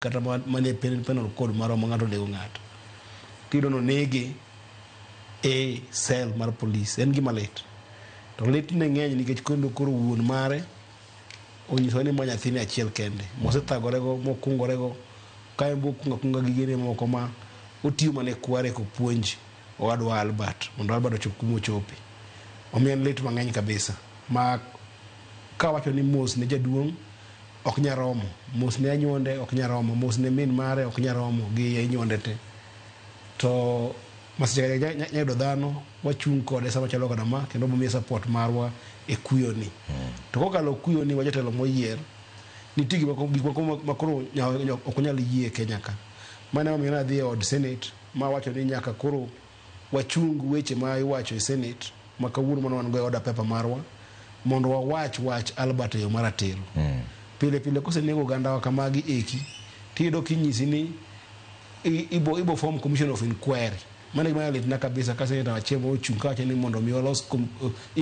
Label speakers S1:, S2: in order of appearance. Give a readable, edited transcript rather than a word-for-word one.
S1: Kata manie penal code marwa ma ng'ato onego ng'ato, tiyudo nonege e cell mar police. En gima lit, to lit ne ng'eny nikech kendo koro wuon mare onyiso ni ma nyathine achiel kende mosethagorego, mokungorego ka en bo okungo akunga gigene moko ma otiyo mana e kware kopuonj owadwa Albert mondo Albert ochop kuma ochope. Omiyo en lit mang'eny kabisa ma kawacho ni mos ne jaduong' ok nya romo, mos ne anyuonde ok nya romo, mos ne min mare ok nya romo gi anyuonde te. To masiche nya yudo dhano, wachung' kode sama chalo koda ma kendo wamiye support marwa e kuyo ni. To kokalo kuyo ni wajatelo moyier, nitie gik moko ma koro ok onyal yie e Kenya ka. Mano emomiyo nadhi e od Senate mawacho ni nyaka koro wachung weche ma iwacho e Senate ma kawuono mane wan go e order paper marwa mondo wawach wach Albert e yo maratiro. Pile pile kosenego ogandawa kamagi eki, tiyudo kinyisi ni ibo form commission of inquiry. Mano e gima litna kabisa ka senator achiel ochung' kawacho ni mondo mi walos